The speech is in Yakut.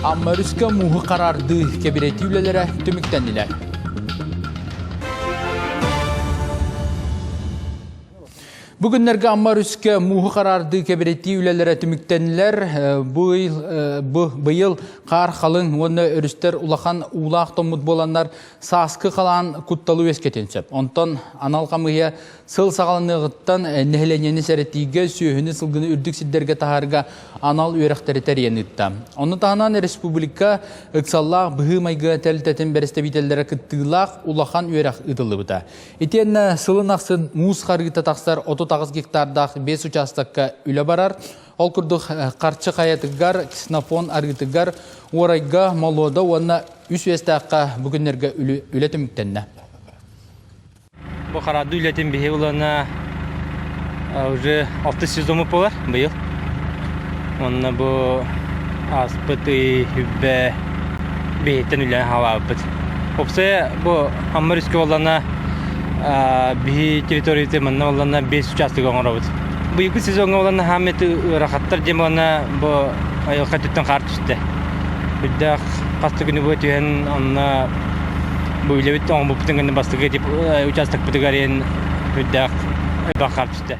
Амма өрүскэ мууһу хараардыы кэбирэтии үлэлэрэ түмүктэннилэр. Бу күннэргэ Амма өрүскэ мууһу хараардыы кэбирэтии үлэлэрэ түмүктэннилэр. Бу быйыл хаар халыҥ уонна өрүстэр улахан уулаах томмут буоланнар сааскы халаан кутталы үөскэтин сөп. Онтон анал хамыыһыйа Сыл саҕаланыаҕыттан нэһилиэнньэни сэрэтиигэ, сүөһүнү, сылгыны үрдүк сирдэргэ таһаарга анал үөрэхтэри тэрийэн ыытта. Ону таһынан республика ыксаллаах быһыы-майгы тэрилтэтин бэрэстэбиитэллэрэ кыттыылаах улахан үөрэх ыытыллыбыта. Итиэннэ сылын ахсын муус харыыта тахсар 38 гектардаах 5 учаастакка үлэ барар. Ол курдук Харчы хайатыгар, Ксенофон арыытыгар, Уорайга, Молуода уонна Үс Үөстээххэ бу күннэргэ үлэ түмүктэннэ. Бу хараадыы үлэтин биһи улана уже алтыс сезоммут буолар быйыл. Онно бу ааспыт ый үббэ биһиттэн үлэни хаалаабыппыт. Опсая бу Амма өрүскэ буоллана биһи территорията манна буоллана 5 участок оҥоробут. Быйылгы сезоҥҥа буоллана хааммыт ыарахаттар диэн буоллана бу айылҕа өттүттэн хаар түстэ. Үрдээх хас да күнү бу түһэн онно бу үлэбит оҥорбуппутун кэннэ бастакы учаастакпытыгар иэн үрдээх элбэх хаар түстэ.